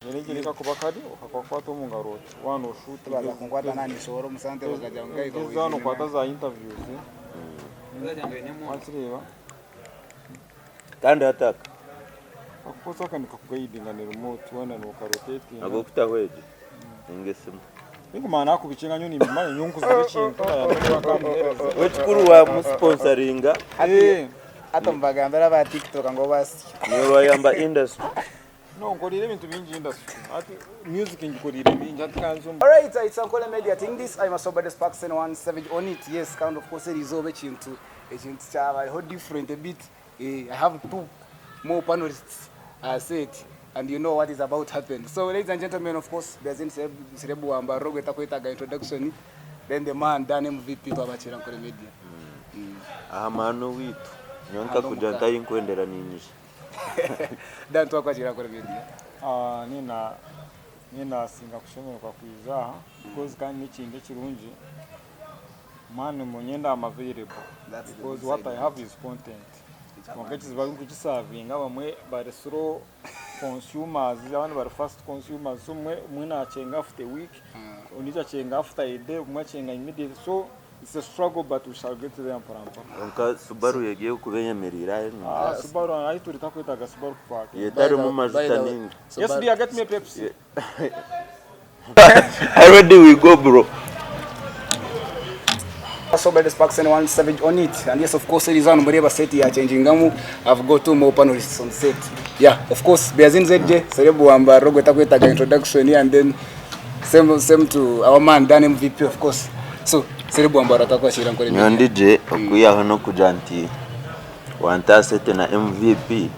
Nyine kakuba kari okakwata omu ngaro oti waaba nooshuuta Tibaza kunkwata nanishohora omu sante bakagira ngu guy Nk'eza nokwata za interviews wakireeba Kandi hati aka. Akakozi aka nikakugaidinga ni remote weena nokarotetinga. Ag'okutaho egi ninga esimu. Tinkumanya nakubikinga nyowe nimbimanya nyowe nkuzire ekintu nayenda We ekikuru wamusiponsaringa. Hati mubagambire aba tiktok ngu obasye. Niiwe wayamba industry. No nkoreire ebintu bingi industry hati music ngikoreire bingi hati kanze omu. Alright, it's Ankole Media Team this I'm Asobade Sparks and one Savage on it. Yes, kandi of course erizooba ekintu ekintu kyabareho different a bit. Eh, I have two more panelists set and you know what is about to happen. So ladies and gentlemen, of course, Beazin Celeb Wamba Rogo etakwetaaga introduction. Then the man Dan MVP twabakira Ankole Media. Aha maani owaitu. Nyowe nkakugira nti ahi nkwendera niinyija. Dan twakwakira Ankole Media. Ah, nina ninasinga kushemererwa kwija aha because kandi n'ekintu ekirungi man niinyenda am available That's the because good what side I of have it. is content. Kwonka ekizibu ahu ndikugisavinga abamwe bari slow consumers abandi bari fast consumers so omwe omwe nakyenga after a week ondiijo akyenga after a day omwe akyenga immediately so it's a struggle but we shall get there mpora mpora. Kwonka Subaru egi erikuba eyemereire aha enyima. Ah, Subaru ahi turi takwetaaga Subaru kupaaka. Etarimu By the majuta way, ninga. Yes Subaru- dear, get me a Pepsi. Already we go bro. Sober Sparks and one Savage on it. And yes, of course, it is on Mureba set ya changing I've got two more panelists on set. Yeah, of course, Beazin ZJ, Cerebu Wamba, Rogo Takwetaga introduction here, and then same same to our man Dan MVP, of course. So, Cerebu Wamba ratakwashira nkore. Nyowe ndi gye okwihaho n'okugira nti wanta sete na MVP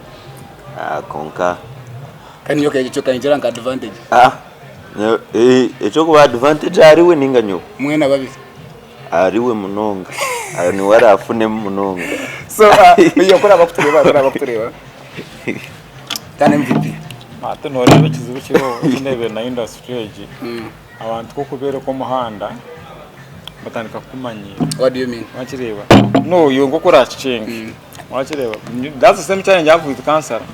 ah, kwonka Kandi nyowe ekyo kanyingira nka advantage. ah, nyo- eh, ekyokuba advantage ahariwe ninga nyowe Mwena babiri. ahariwe munonga aho niwe arafunemu munonga So, iyo kuri abakutureba, kuri abakutureba. Dan MVP. Hati nooreeba ekizibu ekiriho ekindeebire na industry egi, abantu ku orikubeereka omuhanda batandika kukumanyiira. What do you mean? Wakireeba? No, iwe nk'oku orakikyenge. Wakireeba? That's the same challenge I have with kansara.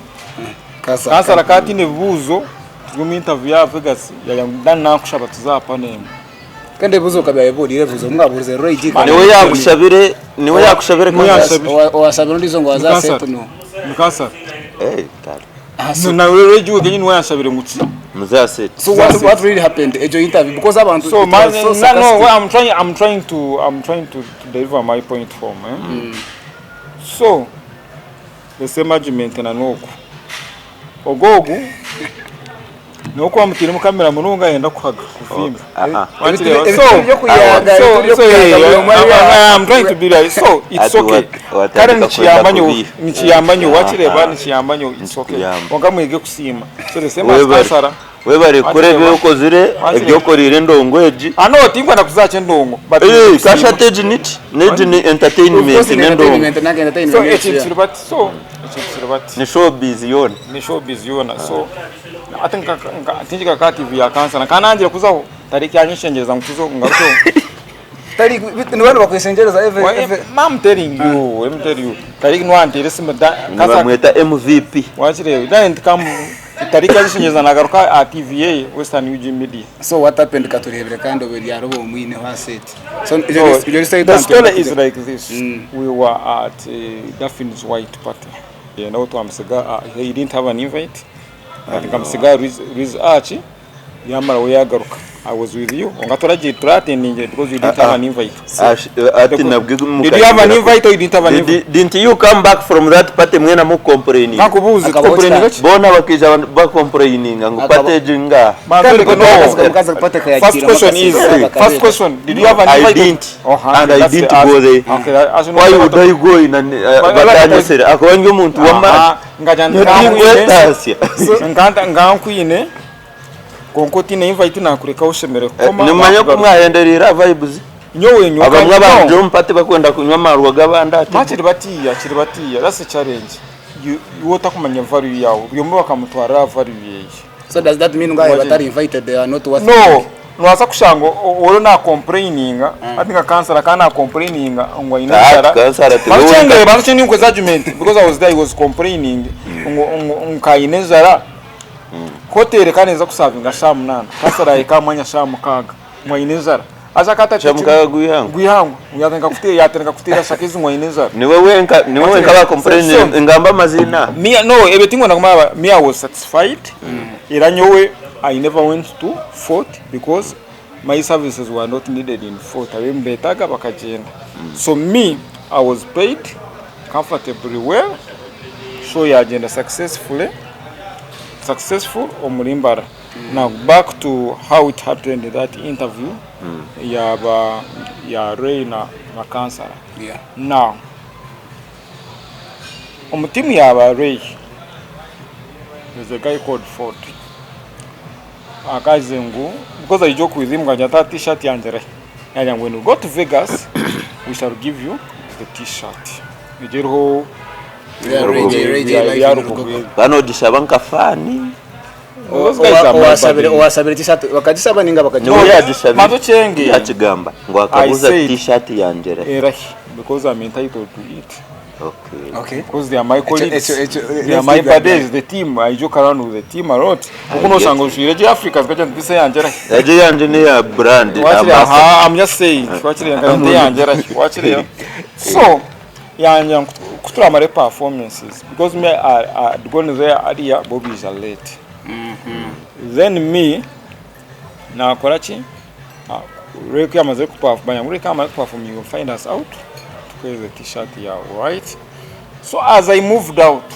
Kansara akaba ataine bibuuzo turi omu interview ya Vegas yagira ngu Dan nakushaba tuze aha panel emwe. Kandi ebibuuzo okaba yabibuuriire ebibuuzo mwabuurize Roy G. Niwe yakushabire niwe yakushabire Niwe kansara. yanshabire. Owashabire ondiijo ngu aze aha Kansara. set no. Ni kansara. Eh, kare. Aha, so, Na Roy G wenyini niwe yanshabire ngu ki? Muze aha set. so what, what really happened egyo interview because abantu So it man, was so no, no, sarcastic. well, I'm trying, I'm trying to, I'm trying to, to deliver my point home. Eh? So the same argument na n'ogu. Ogu ogu n'oku wamutairemu kamera munonga ayenda kuhaga kuvimba. Ah, ah. Wakireeba? Ebintu So, by'okuyaga, so, ebintu so, by'okuyaga, yeah, buri omwe ari aha. I'm trying to be like, so it's Ati okay. watandika Kare kwenda nikiyamba nyowe, kubiha. nikiyamba nyowe, Ah, wakireeba ah. nikiyamba nyowe, it's okay. Nikikuyamba. Kwonka mwige kusiima. So the same as Webare. kansara. Webare kukora ebi okozire, Wakireeba? ebi okoreire endongo egi. Ah no, tinkwenda kuza aha ky'endongo. But Eh, mwige kasha kusiima. hati egi niki? N'egi ni Of course, entertainment ni n'endongo. entertainment, nange entertainment So yeah. ekintu kiri bati, so ekintu kiri bati. Ni showbiz yoona. Ni showbiz yoona. So ati nka nka tingi ka TV ya kansara. Nka nangire kuzaho tariki yanyeshengyereza ngu tuzeho ngarukeho. Tari ni banu bakweshengyereza every Well, every I'm telling you, let me tell you. Tariki niwanteera esimu da kansara Nibamweta MVP. wakireeba. Then nti tariki yanyeshengyereza nagaruka aha TV ye Western UG Media. So what happened katurebere kandi obwe ryaroba omwine wa set. So So, ibyo say the story is like this. We were at Daphne's White Party. Yeah, now twamusiga he didn't have an invite. But nkamusiga Riz Arch yamara we yagaruka. I was with you. Onga turagiye turattendinge because you didn't have an invite. Ati nabwo Did you have an invite or you didn't have an invite? Didn't you come back from that party mwena mucomplaining? Nkakubuuza Akabaho tucomplaininga ki? Boona bakaija bacomplaininga ngu party egi nga. Manzori, Kandi no. omukazi party First akayakira question is, first question, did you have an I invite? didn't. Oh, And I that's the didn't answer. go there. Okay, that- as you know, Why would I go in and batanyesere? Akaba ndi omuntu w'amaani. Aha, ngagira nti Ntinkwetaasya. nkankwine kwonka otiine invite nakureka oshemereire kukoma Nimumanya oku mwahendereire aha vibes. Nyowe nyowe Abamwe kandi abangire no. omu party bakwenda kunywa amarwa g'abandi ati. Ma kiri batiya kiri batiya that's a challenge you iwe otakumanya value yawe buri omwe bakamutwarira aha value yeye. So does that mean ngu aba batari invited they are not worth No nobaasa kushanga oriyo na complaininga hati nka kansara akaba na complaininga ngu aine Ah, enjara kansara tiwe Banza wenka. okyengere banza okyengere nkuhe argument because I was there he was complaining ngu ngu nka aine enjara. Hotel ekaba neeza kusavinga shaaha munaana, kasita yahika aha mwanya shaaha mukaaga ngu aine enjara. Haza akaba Shaaha mukaaga gw'eihangwe? Gw'eihangwe. Ngu yaatandika kuteera yaatandika kuteera shaka ezi ngu aine enjara. Niwe wenka niwe wenka So, bakompureyininga ngamba amaziina. Me no ebyo tinkwenda kumanya me I was satisfied era nyowe I never went to Fort because my services were not needed in Fort abu nibetaaga bakagyenda. So me I was paid comfortably well, show yagyenda successfully. Successful omuri Mbara. Now back to how it happened that interview yaba ya Ray na na kansara. Yeah. Now omu team yaba Ray there's a guy called Ford. Akaze ngu because I joke with him nkagira nti t-shirt yangye erahi? Yagira ngu when we go to Vegas we shall give you the t-shirt. Egyo eriho Kandi ogishaba nka faani. Owashabire t-shirt bakagisaba ninga bakagiha? Niwe yagishabire yakigamba ngu akabuuza t-shirt yangye erahi? Erahi because I'm entitled to it. Okay. Okay. Because they are my colleagues. They are my buddies, the team. I joke around with the team a lot. Kuko noshanga ojwire gye Africa zikagira nti this eyangye erahi? Egyo eyangye neya brand Wakiri aha, I'm just saying. Wakiri nti eyangye erahi? Wakiri. So Yangya ngu ku turamare performances because me I had gone there earlier bo baija late. Then me nakora ki Ray ku yamazire ku perform ngu Ray ku amara ku perform you will find us out tukuhereze t-shirt yawe right. So as I moved out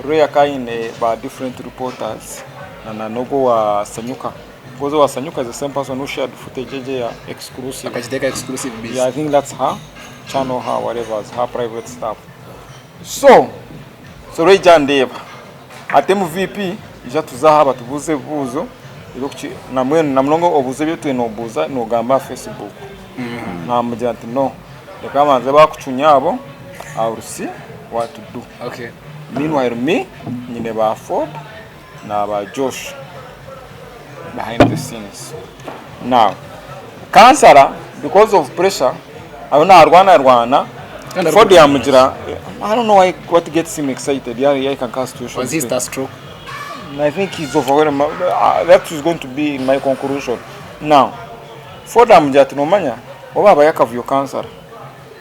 Ray akaba aine ba different reporters na n'ogwo owa Sanyuka because owa Sanyuka is the same person who shared footage egyo eya exclusive. Akagiteeka exclusive biz. Yeah, I think that's her channel, her whatever, her private stuff. So, so Ray jandeeba ati MVP ija tuze aha batubuuze ebibuuzo ebyokuki nambwenu namunonga obuuze ebi otwire nobuuza nogamba aha Facebook. Namugira nti no, reka banze bakucunya abo, I will see what to do. Okay. Meanwhile me, nyine ba Ford na ba Josh behind the scenes. Now, kansara because of pressure ariyo narwana rwana Kandi Ford arikugira yamugira I don't know why what gets him excited yahika nka situation Was he starstruck? I think he's overwhelmed. That is going to be in my conclusion. Now, Ford amugira ati nomanya oba habayo akavuyo kansara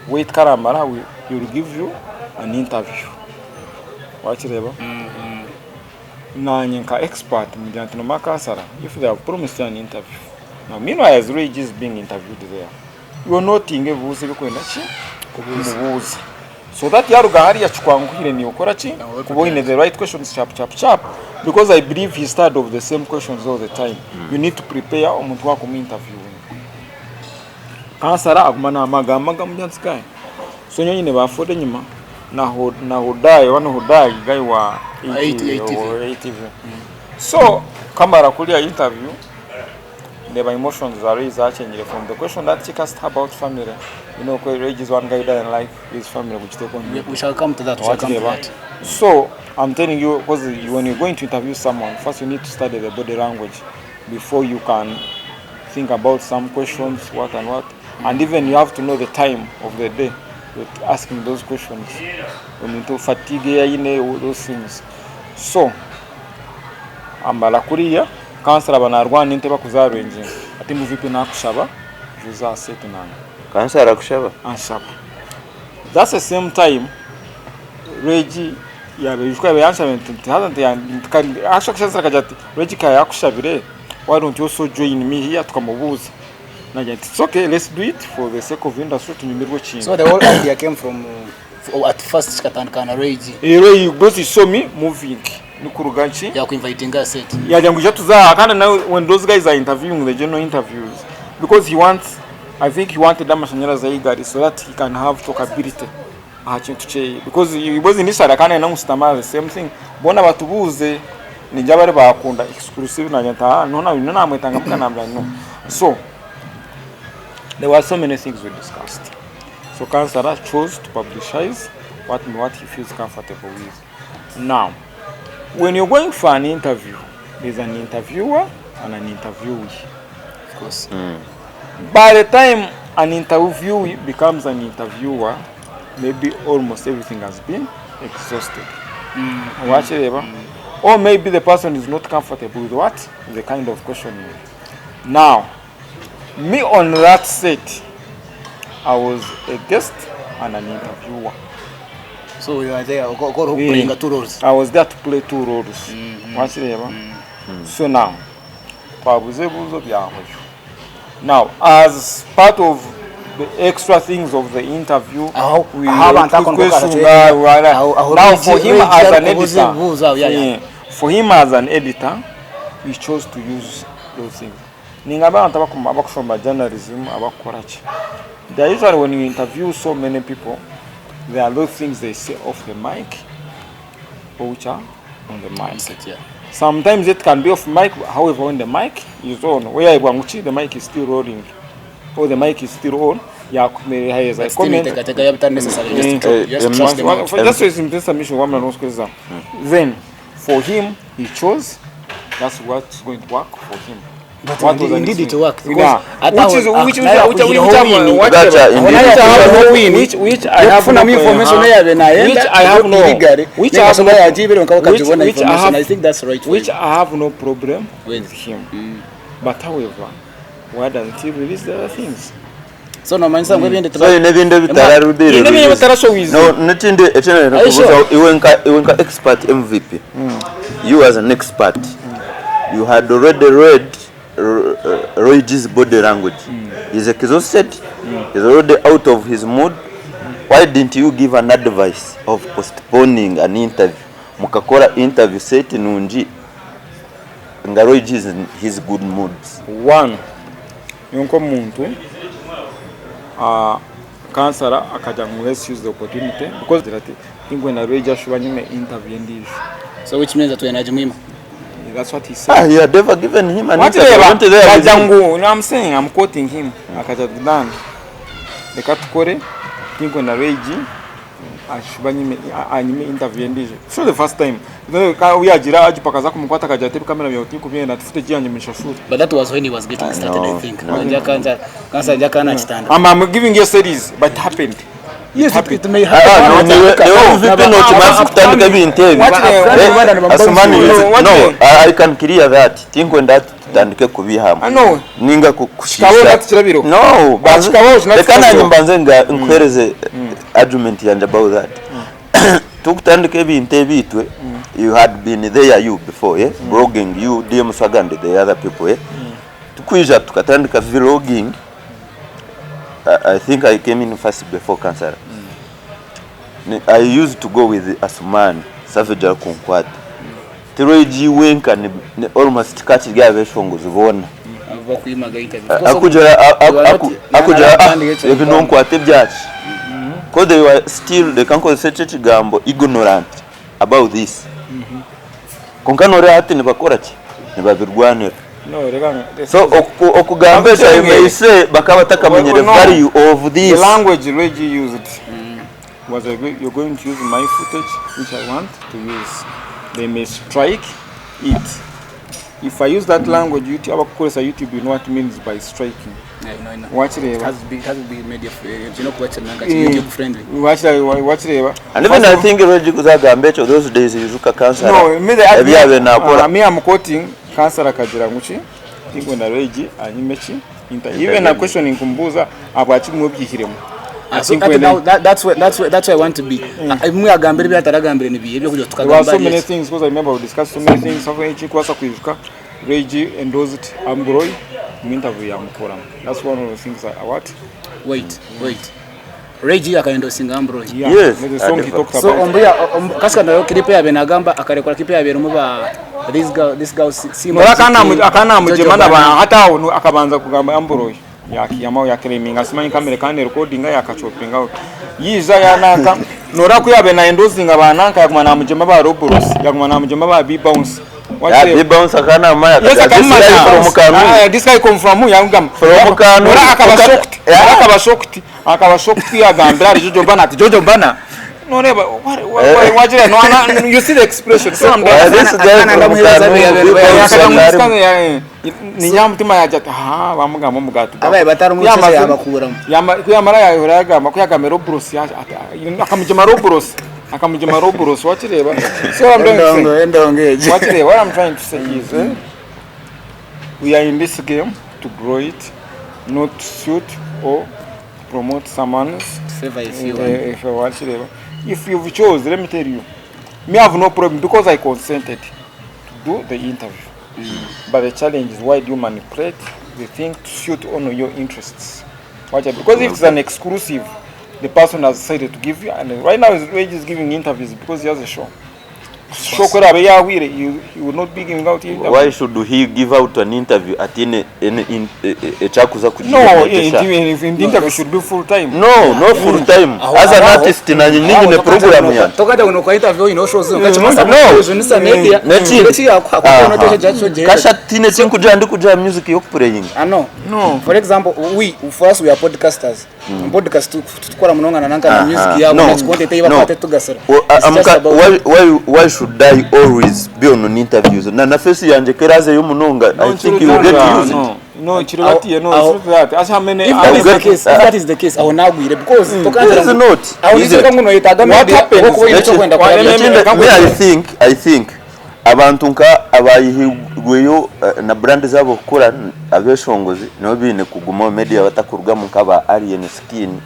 wait karamara he will give you an interview. Wakireeba? Naanye nka expert mugira nti nomanya kansara if they have promised you an interview. Now meanwhile as Regi is being interviewed there, iwe notinga ebibuuzo ebikwenda ki? Kumubuuza. So that yaruga hariya kikwanguhire niiwe kukora ki? Kuba oine the right questions sharp sharp sharp because I believe he's tired of the same questions all the time. You need to prepare omuntu wakumu interviewinga. Kansara aguma namagamba agamugira nti guy so nyowe nyine ba Ford enyima na na Hudai oba ni Hudai guy wa ATV. So kamara kuriya interview ndeeba emotions za Ray zakyenyire from the question that she asked her about family you know Ray is one guy who doesn't like his family kugiteeka omu media. We shall come to that, we shall come to that. So I'm telling you because when you're going to interview someone first you need to study the body language before you can think about some questions what and what and even you have to know the time of the day with asking those questions omuntu fatigue ei aine those things so amara kuriya kansara aba narwana entebe akuzaarwa engingo ati MVP nakushaba juza aha set nanye. Kansara akushaba? Anshaba that's the same time Regi yaba ijuka yaba yanshabire nti haza nti actually kansara akagira ati Regi ka yakushabire why don't you also join me here tukamubuuza nagira nti it's okay let's do it for the sake of industry tunyumirwe ekintu. So the whole idea came from at first kikatandika na Regi. Regi because he saw me moving nikuruga nki Yakuinvitinga aha set. Yagira ngu ija tuze aha kandi nawe when those guys are interviewing the general interviews because he wants I think he wanted amashanyarazi ahi gari so that he can have talkability aha kintu kyeye because he was initially kandi na Musitama the same thing boona batubuuze ningira bari bakunda exclusive nagira nti aha no no namwetanga muka nambwira no so there were so many things we discussed so kansara chose to publicize what what he feels comfortable with now when you're going for an interview there's an interviewer and an interviewee Of course. By the time an interviewee becomes an interviewer, maybe almost everything has been exhausted. Wakireeba? Or maybe the person is not comfortable with what? The kind of questioning. Now, me on that set, I was a guest and an interviewer. So you are there uko uko playing two roles. I was there to play two roles. Wakireeba? So now, twabuze ebibuuzo byahwayo. Now, as part of the extra things of the interview, Aho- we aho abantu ako niko tukwesunga, karacweka. wala. Aho Now, Reggie- for him Reggie as an arikubuza editor, ebibuuzo aho, yeah, yeah. yeah, for him as an editor, he chose to use those things. Ninga abantu abakushoma journalism abakukora ki. They are usually when you interview so many people, there are those things they say off the mic or which are on the mic. Yeah. Sometimes it can be off mic, however, when the mic is on, where the mic is still rolling, or the mic is still on, yakumereheza Still comment. niteekateeka yaba bitari necessary just drop, just trust them out. Just so it's submission, one man was Then, for him, he chose that's what's going to work for him. But What was indeed an it worked, Yeah. because Which ata- is which which naye which akuyireho which win. which Gotcha, indeed. which I have no Win. which I have Okufunamu no information eyabe nayenda which I have no irigare which I have nengasoma no yagibire nka which bakagibona which I information. have I think that's right for which you. I have no problem With. with him. But however, why doesn't he release the other things? So nomanyisa ngu ebindi So n'ebindi ebitararubire. Ebindi ebitarashowize. No, n'ekindi ekindi Are you sure? nakubuuza iwe nka expert MVP. You as an expert, you had already read Roy G's body language. He's exhausted. He's already out of his mood. Why didn't you give an advice of postponing an interview? Mukakora interview set nungi nga Roy G is in his good moods. One, ni nk'omuntu kansara akagira ngu let's use the opportunity because ati ingwe na Roy G ashuba nyine interview endiijo. So which means that we najimwima. That's what he said. Ah, you had never given him an interview. Watireba Weren't there with kagira him? ngu you know I'm saying I'm quoting him akagira ati dan reka tukore ingwe na Roy G ashuba nyine anyime interview endiijo. So the first time then yagira agipa akaza kumukwata akagira ati kamera byawe tikubyenda footage yanjye mishashura. But that was when he was getting started, No, I think. no. Nja kanza kanza nja kana kitanda. I'm giving you series but it happened. Yes, it may Ah, happen. no, niwe MVP nokimaze kutandika ebintu ebi. What the- Asumani, No, what no, the- I can clear that. Tinkwenda tutandike kubihamu. I know. Ninga kushisha. Kikabaho natukirabiro. No, banze. kikabaho Reka natukirabiro. nanye mbanze nga nkuhereze argument yanje about that. Tukutandika ebintu ebitwe, you had been there you before, yeah? Blogging, you, DM Swaga and the other people, yeah? Tukwija tukatandika vlogging. I think I came in first before cancer. I used to go with Asuman Savage akunkwata. Tiroiji wenka ni almost kati ryabeshongozi bona. Bakwimaga interview. Akujara akujara ebintu nkwate byaki. Because they were still they can call such ekigambo ignorant about this. Konka nore hati nibakora ki? Nibabirwanira. No, reka So okugamba I'm ekyo telling you. may say bakaba batakamenyere Well, no. value of The this. language Reggie used was you're going to use my footage, which I want to use. They may strike it. If I use that language, YouTube, abakukoresa YouTube, you know what it means by striking. No, no. Wakireba. It has to be media, you know, kuba nanga YouTube friendly. Wakireba. And even I think Reggie kuzagamba ekyo those days yuzuka cancer. No, me the Ebyabe nakora. Me I'm quoting cancer akagira nguki tingo na Reggie anyime ki even a question nkumbuza abwaki mwebyihiremo. So at now that's where I want to be. Imwe agambire byataragambire ni biye byo kujya There were tukagamba. so many things because I remember we discussed so many things. Something ekikwasa kwijuka Reggie endorsed Amgroy mu interview ya Mukora. That's one of the things I what? Wait, wait. Reggie akaendosinga Ambroy. Yeah. Yes, The song he Adeva. talked So about. ombuya kasika nayo clip yabe nagamba akarekora clip yabe rumu ba this girl Simba. Nora kana akana mujema na hata awo akabanza kugamba Ambroy. Yakiyama yakreminga simanyi kamera kandi recording yakachopinga out. Yiza yanaka nora kuyabe na endosinga bananka yakuma na mujema ba Roboros yakuma na mujema ba B Bounce. Yeah, B Bounce akana maya. Yes, akamumanya. From Kanu. Ah, this guy come from who? Yangam. From Kanu. Nora akaba shocked. Yeah. Akaba shocked. Akaba shocked yagambira ari Jojo Bana ati Jojo Bana. No neba wajira no ana you see the expression. So I'm Yeah, this guy Akana from ndamuhereza Kanu. biyabe- B Bounce akari. ni nyamutima yaja ati ha bamugamba omugati. Abaye batari omu yabakuramo. Kuyamara yahora yagamba kuyagamba Robros akamujema Robros. Akamugyema Roburosi wakireeba? So what I'm trying to say, Endongo, endongo egi. wakireeba, what I'm trying to say is eh, we are in this game to grow it, not to suit or promote someone's Favor a few. Eh, if wakireeba. If you've chose, let me tell you, me have no problem because I consented to do the interview. But the challenge is why do you manipulate the thing to suit only your interests? Watch out, because if it's an exclusive, the person has decided to give you, and right now Rage is giving interviews because he has a show. Show ku eraabe yaahwire, he would not be giving out interviews. Why should he give out an interview ataine any in- ekyakuza kugira No, omwegyesa? the interview should be full time. No, no full time. As an artist nanye ninyine program yange. Tokata kuno kwa interview ino shows ukachimasa No. kuzunisa media. Nekindi. Neki yakwa kuno toshe jacho je. Kasha tiine ekinkugira ndikugira music y'okupureyinga. I know. No. For example, we for us we are podcasters. Mm. Podcast tukora munonga na nanka na music yabo No. na content iba No. kwate tugasira. Well, It's just about why should I always be on interviews? Na na face yangye kerazeyo munonga, I think you will get used. No, no, kiribatiye, no, Aho- it's not that. Ask how many If that is I'll the get- case, if that is the case, aho nagwire because tokangira It is not. Aho Is it? nizoka nguno yetaga What media happens- kuko icyo kwenda Why- kwa. let me- Ekindi, me I think abantu nka abayihirweyo na brand zabo kukura abeshongozi nibo baine kuguma omu media batakurugamu nk'aba Alien Skin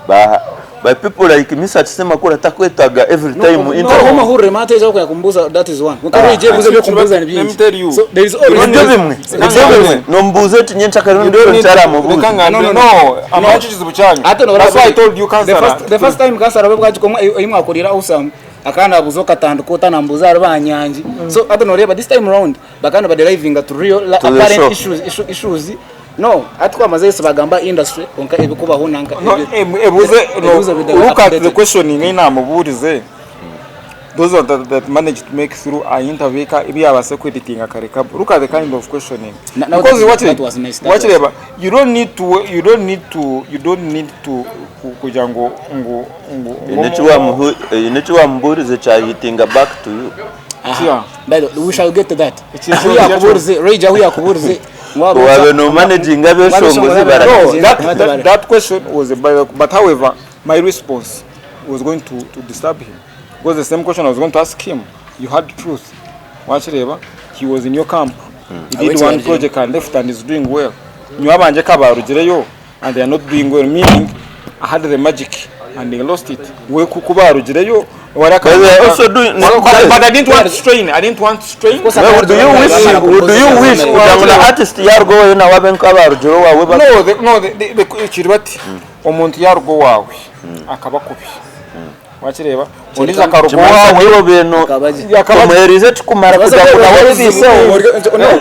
ba by people like Mesach Semakula takwetaaga every time No, interview. homa hurre mate ejo kuyakumbuza that is one. Mukaro ije buze byo kumbuza ni Let me byingi. tell you. So there is always Nibyo bimwe, nibyo bimwe. Nombuuza oti nyencakare ndiyo nkyaramubuuza. Reka ngambe, No, no, no. no, amanye ekizibu kyanyu. Ate no That's why I told you the kansara. first the first time kansara bwagikoma imwakorera awesome akanabuza okatandika otanambuza ahari banyangi so ate noreba this time round bakana baderivinga to real To the apparent show. issues issues no ati kwamaze yesi bagamba industry konka ebikubaho nanka No, ebuze, no, ebuze bida- look at the updated. questioning enamubuurize. Those are that managed to make through a interview ka ebi yabaase kweditinga akareka. Look at the kind of questioning. Now Because watch that it, was nice, that watch was- it, you don't need to, you don't need to, you don't need to kugira ngu ngu ngu Eine eki wamubuurize kyahitinga back to you. Yeah. By the way, we shall get to that. It is Ahu yakuburize, Rage ahu yakuburize. Wabe no managinga abeshongozi bara. No, that question was a but however, my response was going to disturb him. Because the same question I was going to ask him, you had truth. Wakireeba, he was in your camp. He did one project and left and is doing well. Nyowe abangye ka baarugireyo and they are not doing well, meaning I had the magic and they lost it. We ku baarugireyo, wari But they are also doing- but I didn't want to strain. I didn't want to strain. course, Well, do you wish do you wish kugira ngu na artist yaruga owaawe nawe abe nk'abarugire owaawe ba- No, the, no, the, the, the, kiri bati omuntu yaruga owaawe akaba kubi wakireeba ondiijo akaruga Kimanyisa owaawe ngu iwe obaire Akabaje. Akabaje. omuheerize ekikumara kugira ngu nawe obiiseho.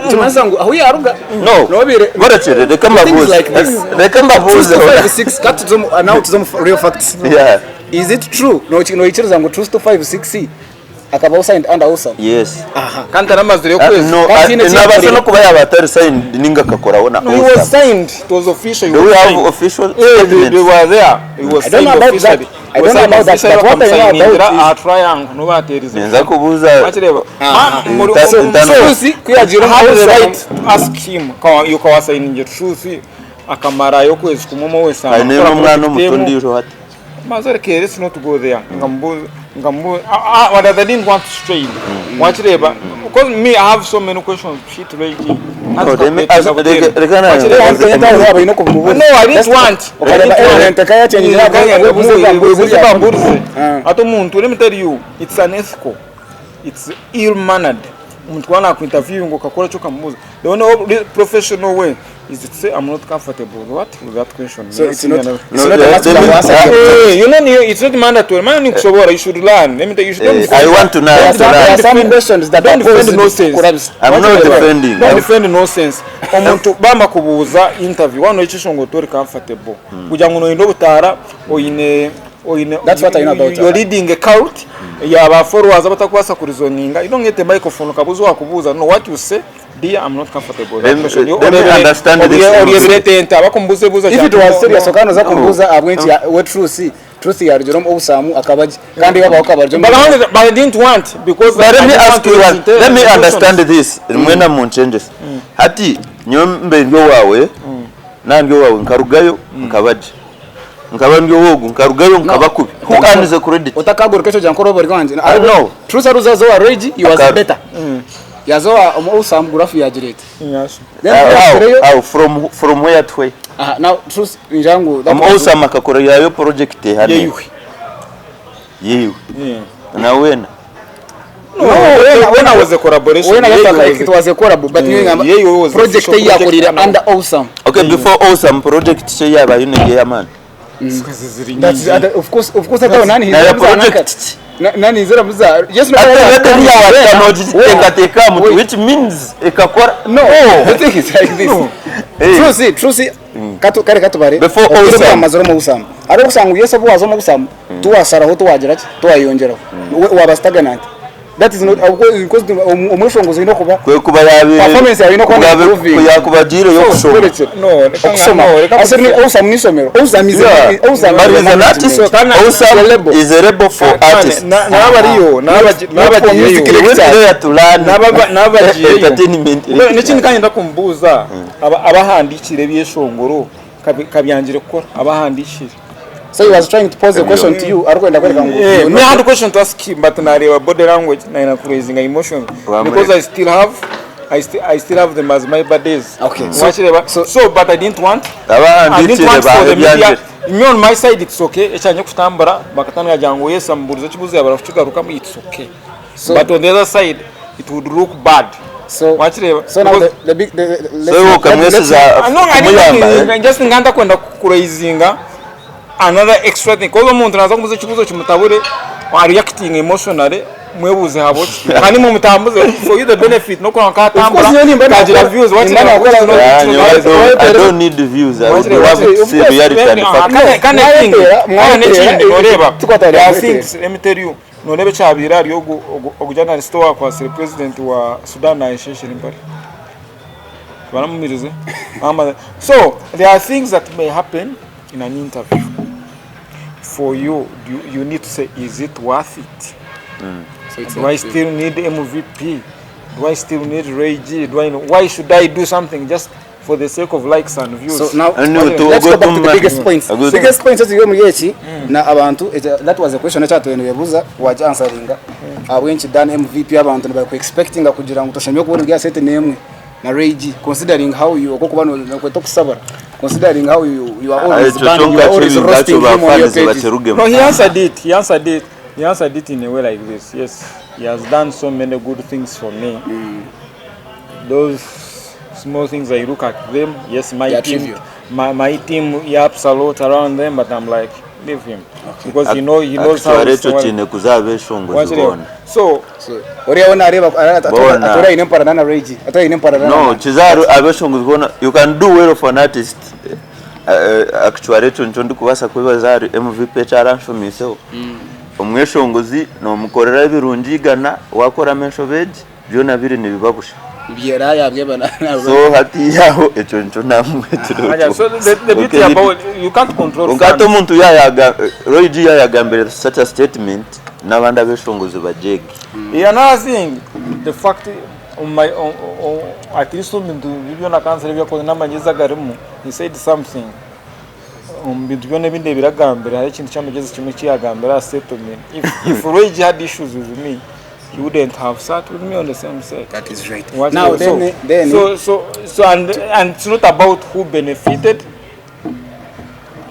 Kimanyisa ngu ahu yaruga. No, Nobire. gorekye reka Things mbabuuze. like this. Reka mbabuuze. Truth 256 cut to now to some real facts. Yeah. Is it true? No noikiriza ngu Truth 256 akabaho signed under awesome. Yes. kandi taramazire okwezi No, That's in a nabaasa team. n'okuba yaaba atari signed ninga akakoraho na No, he was Awesome. signed. It was official. He Do was we have signed. official Yeah, they statements? were there. He was I don't know signed about that. officially. I don't know about that, but what I know about is- aha triangle nubaterize. Ninza kubuuza Wakireba. Ntano- Truth kuyagira Have the awesome. right to ask him yukawasayininge truth akamarayo okwezi kumwe omwe wese aine n'omwana omuto ondiijo hati. Maze okay, let's not go there. Ngambu ngambu but I didn't want to strain. Wakireba because me I have so many questions shit ready. No, let me ask- reka na- No, I didn't want. Okareba element akayachenjera Ebuze bamburize. Ate omuntu let me tell you it's unethical. It's ill mannered. Omuntu kuba naku-interview ngu okakora eki okamubuuza. The only professional way is to say I'm not comfortable with what with that question. So it's not No, it's not a must let me- to ask. Hey, you know it's not mandatory. Man, nikushobora, you should learn. Let me tell you, you should Eh, I want to know. There are to some, there are learn. some questions that Don't are defend posed nonsense. kurabisa. I'm not defending. Don't defend nonsense. Omuntu bamakubuuza interview wano ekisho ngu tori comfortable. Kugira ngu noyenda obutaara oyine oyine That's what I know about you're her. leading a cult yaba followers abatakubaasa kurizoninga. You don't get a microphone okabuuza owakubuuza. No, what you say, dear, I'm not comfortable with that question. Let me understand this. Oryebirete ente abakumbuuza ebibuuzo If it was serious okanoza kumbuza abwenti we truth truth yarugiremu obusamu akabaji kandi babaho kabarugiremu But I didn't want because But let I me didn't ask want you to one. inter- Let me questions. understand this. Mwena munchenjese. Hati nyowe mbe ndi owaawe, nandi owaawe nkarugayo nkabaje. Nkaba ndi ow'ogu, nkarugayo nkaba kubi. Who earns the credit? Otakaguruka ekyo gira nk'orooba ori wangye. I know. Truth aruza aza owa Ray G, he was Akaru. better. Yaza owa omu Awesome graph yagira eti. Yes. Then How, yarugireyo, how, from, from where to where? aha, now Truth ningira ngu that Omu was Awesome akakora yayo project ehane. Yeiwe. Yeiwe. Yeah. Na wena. No, when, when I was a collaboration. Wena Yeiwe yataka was it was a collab but Yeah, niyo ngamba Yeiwe was project official eyi yakorire project under Awesome. Okay, before Awesome project ki yabayo ney'amaani? ziri That's nyingi. of course of course hataho nani Nayo hizera project ki? nani hizera muza yes no Ate whether niya nogiteekateeka aha mutwe which means ekakora. No, the thing is like this. Hey. Truth, truth, katu kare katubare. Before Obwire Awesome. bwamazire omu Awesome. Hariho okusanga ngu yes obu waaza omu Awesome, tiwasharaho tiwagira ki, tiwayeyongyeraho. We- Waaba stagnant. That is not, of course, because omweshongozi oine kuba Kwe kuba yabaire Performance yawe ine kuba kuba improving. yakuba agiireyo kushoma. Kurekye. No, reka Okusoma. no, reka Ase ni Awesome n'eishomero. Awesome is a Yeah. Awesome But is a he's an artist. management. Awesome Label. is a rebel for artists. N'abariyo, Not for music n'abagiyeyo. He went there to learn N'abagiyeyo. entertainment. N'ekindi kandi ndakumbuuza abahandiikire ebyeshongoro kabyangire kukora abahandiikire. So he was trying to pose a question to you arikwenda kwereka ngu Yeah, you me know- I had a question to ask him, but nareeba body language naina kuraisinga emotions Wamureka. because I still have I still I still have them as my birthdays. Okay, so- Wakireba? So but I didn't want I didn't Abahandiikire want for the media. babyangire. Me on my side it's okay. Ekyanye kutambura bakatandika kugira ngu yes amuburize ekibuzo yabara kukigarukamu it's okay. So- but on the other side it would look bad. So, Wakireba? so now Because- the big the, the, let's So not- okamwesiza Ah, no, I kumuyamba didn't eh? just nganda kwenda kuraisinga another extra thing because omuntu naza kumubuza ekibuzo kimutabure wa reacting emotionally mwebuze haboki kandi mumutambuze for you the benefit nokuba Of course, nkatambura niyo nimba kagira nakora- views nimba nakora- Yeah, nyowe I don't need views. I would love to see reality and facts. kandi Mwayetera, ekindi mwayetera, n'ekindi noreeba tukwatana there are mwayetera. things let me tell you noreeba ekyabaire ahari ogu ogu journalist owakwatsire president wa Sudan nayesheshera empare Baramumirize. Bamaze. So there are things that may happen in an interview. For you, you, you need to say, is it worth it? So it's Do I still need MVP? Do I still need Ray G? Do I know, why should I do something just for the sake of likes and views? So now And you to let's go go back to to the ma- biggest points. A good- Biggest points eziri omuri eki na abantu that was a question ekyatubire nibebuuza waagi answeringa ahabw'enki Dan MVP abantu nibari ku expectinga kugira ngu toshemereire kuba ori aha seti n'emwe na Ray G considering how you okw'okuba nokweta okusabara considering how you, you are always Ekyo banning, you kyonka are always kibi roasting ngakyo him on your bafanizi pages. bakirugemu. No, he answered it. He answered it. He answered it in a way like this. Yes, he has done so many good things for me. Those small things, I look at them. Yes, my They are team, trivial. my team yaps a lot around them, but I'm like, leave him because you know he knows how. Actually ekyo kiine kuza aha beshongozi boona. So So, oriya we nareeba Boona. atuura aine emparana na Ray G. Atuura aine emparana No, kiza ahari abeshongozi boona. You can do well for an artist. Actually ekyo nikyo ndikubaasa kwebaza ahari MVP eki aranshomiiseho. Omweshongozi nomukorera ebirungi igana, wakoramu enshobe egi, byona biri nibiba busha. So hatiiya aho ekyo nikyo namwetire so the beauty about you can't control Kwonka hati fans. omuntu Roy G yayagambire such a statement n'abandi abeshongozi bagyege. Another thing, the fact on my on, on, at least omu bintu byona kansara ebi yakozire n'amagezi agarimu, he said something omu bintu byona ebi ndeebire agambire hariho ekintu ky'amagezi kimwe eki yaagambire aha settlement. If Roy G had issues with me, he wouldn't have sat with me on the same set. That is right. What Now so, then so so so and it's not about who benefited,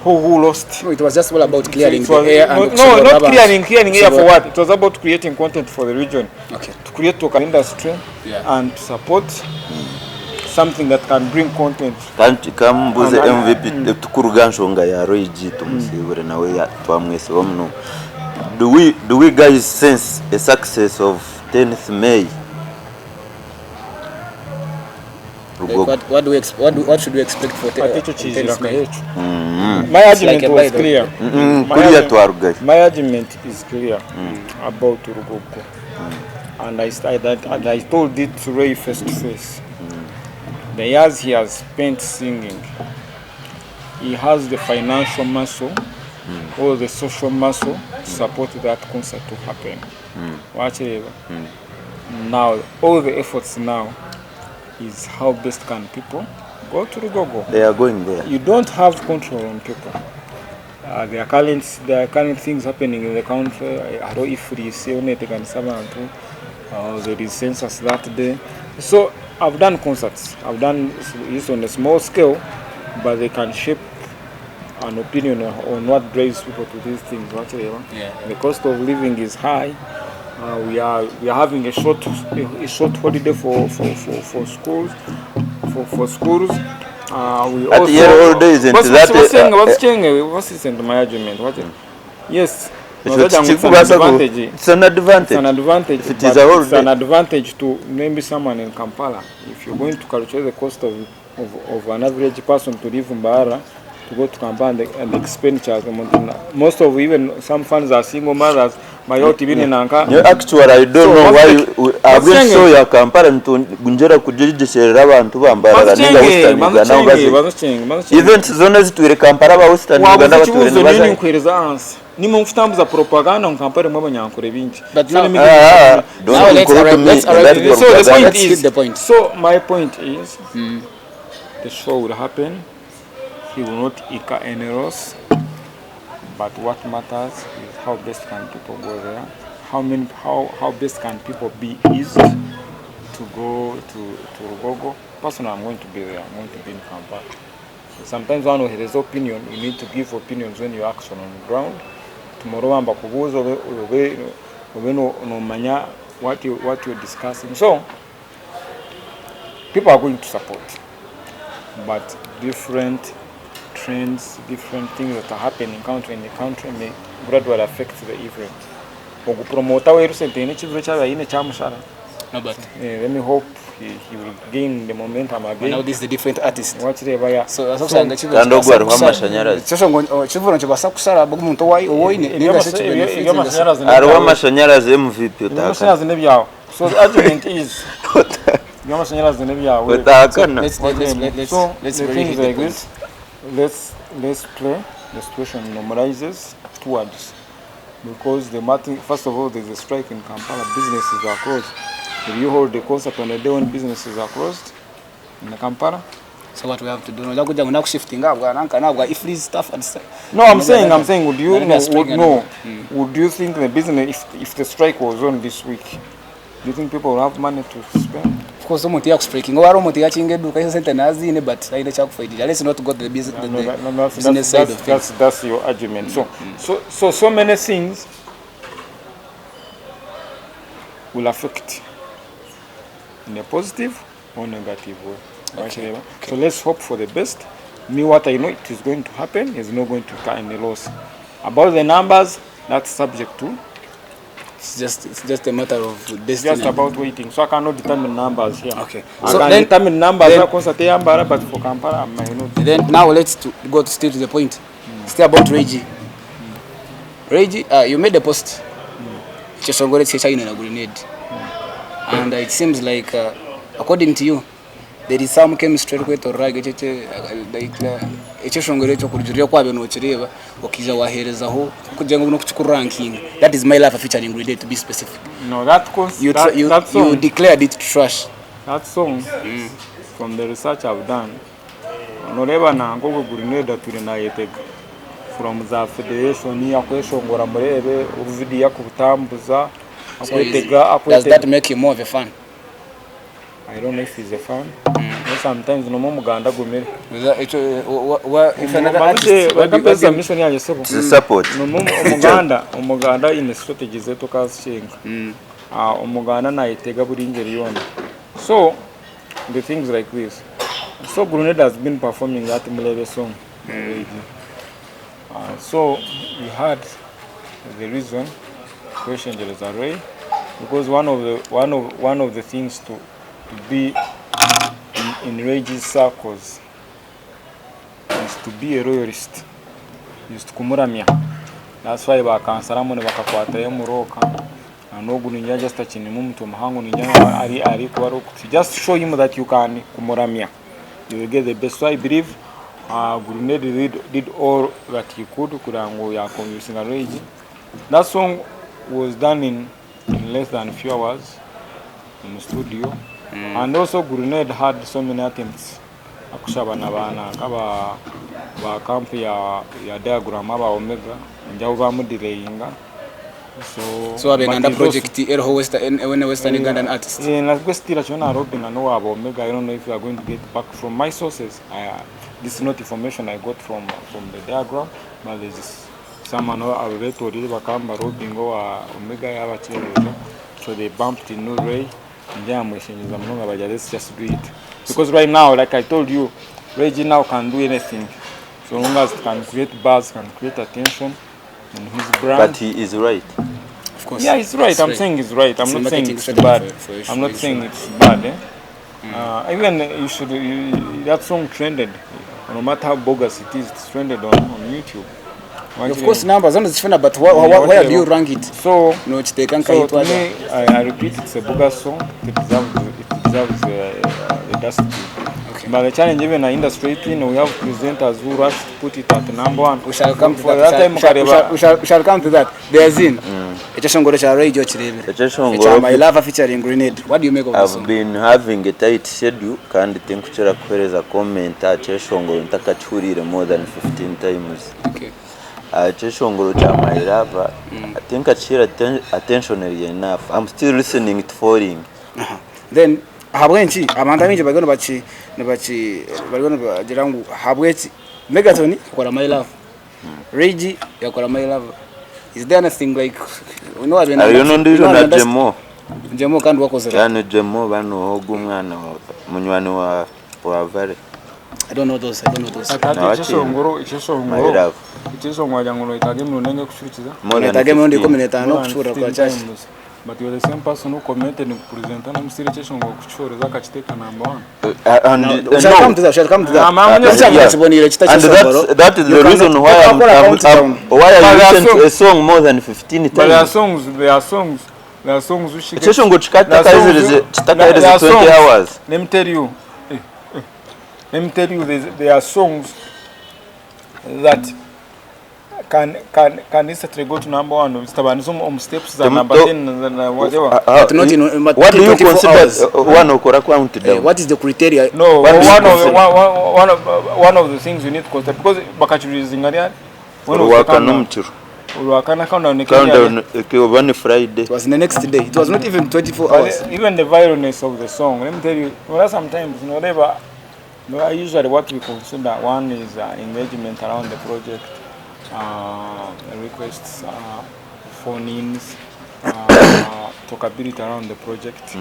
who lost. No, it was just all about clearing It was, the air and no, no, not abantu. clearing air for Kushobora- what? It was about creating content for the region, Okay. to create an industry Yeah. and to support something that can bring content. Kandi kambuze And- MVP tukuruga nshonga ya Roy G tumusibure nawe twamwesiba munonga. Do we guys sense a success of 10th May? Like Rugogo. what do we what do, what should we expect for Ati ekyo kiizira 10th May? akahekyo. My argument like a was Bible. clear. My Kuriya twarugayo. My argument is clear about Rugogo. And I told it to Ray face to face. The years he has spent singing, he has the financial muscle or the social muscle to support that concert to happen. Wakireeba? Now, all the efforts now is how best can people go to Rugogo. They are going there. You don't have control on people. There are current, there are current things happening in the country, hariho EFRIS eriyo neteganisa abantu, there is census that day. So I've done concerts, I've done this on a small scale, but they can shape an opinion on what drives people to these things. Wakireeba? Yeah. The cost of living is high. We are we are having a short a short holiday for for for, for schools for, for schools. We Ati also yero holiday isn't What's- that, what's saying what's saying what's listen to my argument what yes Ekyo nozagira ngu it's an tikikubaasa ku advantage it's an advantage. It's an advantage, If it but is a it's holiday. an advantage to maybe someone in Kampala. If you're going to calculate the cost of, of, of an average person to live in Mbarara, to go to Kampala and the, and the expenditures, most of even some fans are single mothers, bayoti bine nanka. Nyowe actually I don't So, know why ahabw'enki Bazicenge- show ya Kampala nitwongyera kugigyesherera abantu ba Mbarara ninga Western Uganda ahu baze. Events zoona ezitwire Kampala aba Western Wabuza Uganda abatwire ekibuuzo nyowe nibazayo. ninkuheereza answer. Nimwe mukutambuza propaganda ngu Kampala erimu abanyankore baingi. But So now- let me give you Ah, ah, some- don't Now let's include arrive- me let's in arrive that to the- So the propaganda. point Let's hit is, the point. so my point is, the show will happen. He will not incur any loss. But what matters is how best can people go there? How many? How, how best can people be eased to go to, to Rugogo? Personally, I'm going to be there. I'm going to be in Kampala. Sometimes one who has opinion, you need to give opinions when you action on the ground. Tomorrow wamba kubuuza obe obe obe no nomanya what you what you're discussing. So people are going to support, but different trends, different things that are happening country in the country may gradually affect the event. Ogu promoter we recently ekivuro kyaba aine kyamushara. No, but Eh, let me hope he, he will gain the momentum now again. this is a different artist. Wakireeba ya. So asokusanga kivulo Kandi ogwo hariho kibaasa kusara. amashanyarazi. Kyosho ngu oh, ekivuro nikibaasa kushara ahabw'omuntu owai owoine ninga shi kibenefitinga. Eby'amashanyarazi Hariho n'ebyawe. amashanyarazi MVP otahakana. Eby'amashanyarazi n'ebyawe. So the argument is eby'amashanyarazi n'ebyawe. Otahakana. Let's let's let's let's So let's the really things hit the like point. this, let's let's play. The situation normalizes towards because the matter, first of all, there's a strike in Kampala. Businesses are closed. If you hold the concert on a day when businesses are closed in Kampala, So what we have to do noja kugira ngu nakushiftinga ahabwa nanka nahabwa if stuff and stuff. No, I'm saying, I'm saying, would you None no, of us would, bring no, would you think the business if, if the strike was on this week, do you think people will have money to spend? Of course omuntu yakustrikinga oba hariho omuntu yakinga eduuka ye sente naziine but taine ekyakufaidira. Let's not go to the business, No, the that, no, that's, business that's, side that's, of things. that's, that's your argument. So, so, so, so many things will affect in a positive or negative way. Okay, Okay. So let's hope for the best. Me, what I know, it is going to happen. Is not going to cut any loss. About the numbers, that's subject to. It's just it's just a matter of It's destiny. just about waiting. So I cannot determine numbers here. Okay. I So can then- determine numbers then- then, concert Yambara, but for Kampala, I might not. Then now let's to go to still to the point. Still about Reggie. Reggie, you made a post. Kyeshongore kye China na grenade. And it seems like according to you there is some chemistry erikwetorora ekye like ekyeshongoro ekyo kurugiirira oku wabiire nokireeba okaija waheerezaho kugira ngu n'okukikurankinga. That is my life featuring grenade to be specific. No, that, cons- You, that, you, that song, you declared it trash. that song from the research I've done, noreeba nanka ogwo grenade atwire nayetega from za federation akweshongora mureebe obuvidiyo akubutambuza So is, akwetega does that akwetega make you more of a fan? I don't know if he's a fan. No, sometimes nomu omuganda agumire. If another artist, what do you- what do Bakapeza you- mission yange sebo. It's a support. Nomu omuganda omuganda aine strategy zetu okazishinga. Ah, omuganda nayetega buri ngeri yoona. So the things like this. So Grenade has been performing that Mulebe song already. So we had the reason kweshengyereza Ray because one of the one of one of the things to, to be in, in Ray's circles is to be a royalist, is to kumuramya. That's why bakansaramu nibakakwatayo muroka n'ogu ningira just akinemu omutwe muhango ningira ari ari kuba ari okuti just show him that you can kumuramya you will get the best. So I believe Grenade did, did all that he could kugira ngu yaconvincinga Ray. That song was done in, in less than few hours in the studio. And also Grenade had so many attempts. Akushaba na ba nanka ba ba camp ya ya Diagram aba Omega ningira bo bamudelayinga so So abe but nanda he's also project eriho west ene western Ugandan artist. Eh, nabwo still akiriyo na Robin na n'owaaba Omega I don't know if we are going to get back from my sources I, this is not information I got from from the diagram but there's someone abetorire bakamba Robin owa Omega yabakyerereza so they bumped in Ray Ndyamweshengyereza munonga bagira let's just do it because right now like I told you Ray G now can do anything so long as it can create buzz can create attention on his brand But he is right. Of course. yeah he's right It's I'm right. saying he's right I'm It's a not saying marketing it's strategy bad for I'm not for saying sure. it's bad eh? Even you should you, that song trended no matter how bogus it is it's trended on YouTube Of course numbers zoona zikifuna but where, where do you rank it? so Nokiteeka So to nkahitwaza. me, I repeat, it's a bogus song. It deserves the dustbin. Okay. But the challenge even in the industry, you know, we have presenters who rush to put it at number one. We shall come to For that. that time, We shall, we shall, Kareba, we shall, we shall come to that. There's in. Ekyeshongoro kya Ray okireebire. Ekyeshongoro- Ekya My Lover featuring Grenade. What do you make of the I've song? been having a tight schedule kandi tinkukira kuheereza comment aha kyeshongoro ntakakihuriire more than 15 times. Okay. Aha kyeshongoro kya My Lover, tinkakihaire attention eri enough. I'm still listening to Falling. Aha. Then ahabw'enki abantu abaingi bariyo nibaki nibaki bariyo nibagira ngu ahabw'eki Megaton yakora My Love. Ray G yakora My Love. Is there anything like you know what Hariyo n'ondiijo na Jemo. Jemo kandi wakozire. Yani Jemo banu ogu omwana wa munywani wa wa Vale. I don't know those. I don't know those. Ati Nawe ekyeshongoro My ekyeshongoro Love. ekyeshongoro wagira ngu noyetaaga emirundi enga ekushurikiza More than Netaga emirundi 15. ikumi n'etaano More than okucura kwa 15 church. times. But you're the same person who commented ngu presenter n'omusiri ekyeshongoro kukishoreza akakiteeka number one. And Now, we shall no. come to that. We shall come to that. I'm Ekya Yeah. kiboniire kita And kyeshongoro. that is You the cannot- reason why you I'm, cannot I'm, count I'm, down. why I But there are listen to a songs- song more than 15 But there are times. songs, there are songs, there are songs which get- Ekyeshongoro there are songs kikatakaherize who- kitakaherize there are 20 songs- hours. Let me tell you, let me tell you, there are songs that can instantly go to number one. Zitabanisa omu steps za Tem- number 10 na whatever. But not in- but What do you 24 consider hours. one okora count Eh, down? what is the criteria? No, What do you one of, consider? one, one, one of one of the things you need to consider because bakakirizinga ryari When was the Orwakana countdown? omu kiro. Orwakana countdown ekero Countdown oba ni Friday. It was the next day. It was not even 24 But hours. even the violence of the song, let me tell you, well, sometimes, you know, whatever, you know, usually what we consider one is engagement around the project, requests, phone-ins, talkability around the project.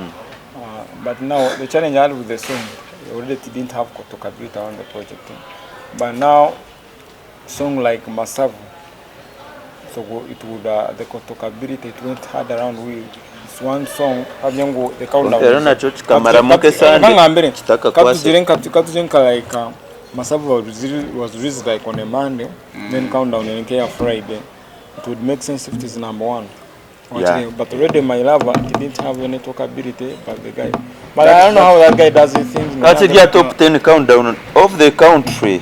But now the challenge I had with the song, already didn't have talkability around the project. But now, song like Masavu, so it would the talkability it went hard around we it's one song habye ngu the countdown Rero nakyo kikamaramu nk'esande, nkangambire kitakakwase. katugire nka katugire nka like Masavu was released like on a Monday, then countdown in ya Friday. It would make sense if it is number one. Yeah. But already My Lover, it didn't have any talkability, but the guy. But I don't know how that guy does his things. Kati rya top 10 countdown of the country.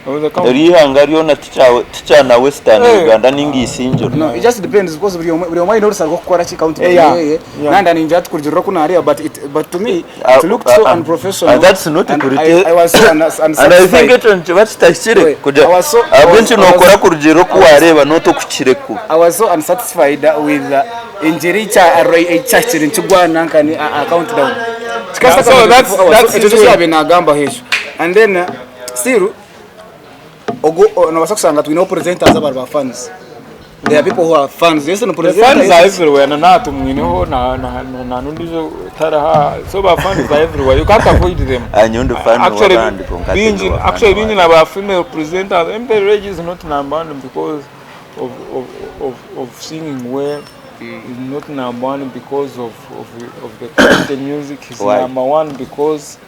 Of the country. Erihanga ryona tikyana Western Eh. Uganda ninga Isingiro. No, it just depends because buri omwe buri omwe aine orusa rw'okukora ki count Eh, yeah. yeye. Yeah. Nanda ninja tukurugirira oku nareeba but it but to me it looked so unprofessional. That's not and criteria. I was so And I think unsatisfied. ekyo nikiba kitahikire Wait, kugira I was so- I was- ahabw'enki I was- nookora kurugiirira oku waareeba n'otokukire kubi. I was so unsatisfied with engeri ekyakiri nikigwa nankani a countdown. Yeah, so that's ekyo his way. kyabe nagambaho ekyo. And then still ogo nobaasa kushanga twineho presenters abari ba fans. There are people who are fans. Yes, no The presenter. fans are everywhere. Na nato mwineho na na na na nundizo taraha. So ba fans are everywhere. You can't avoid them. Nyowe ndi fan Actually, w'abandi kwonka tindi bingi wa fan actually bingi w'abandi. na ba female presenters. MP Reg is not number one because of singing well. He's not number one because of the quality music. He's Why? number one because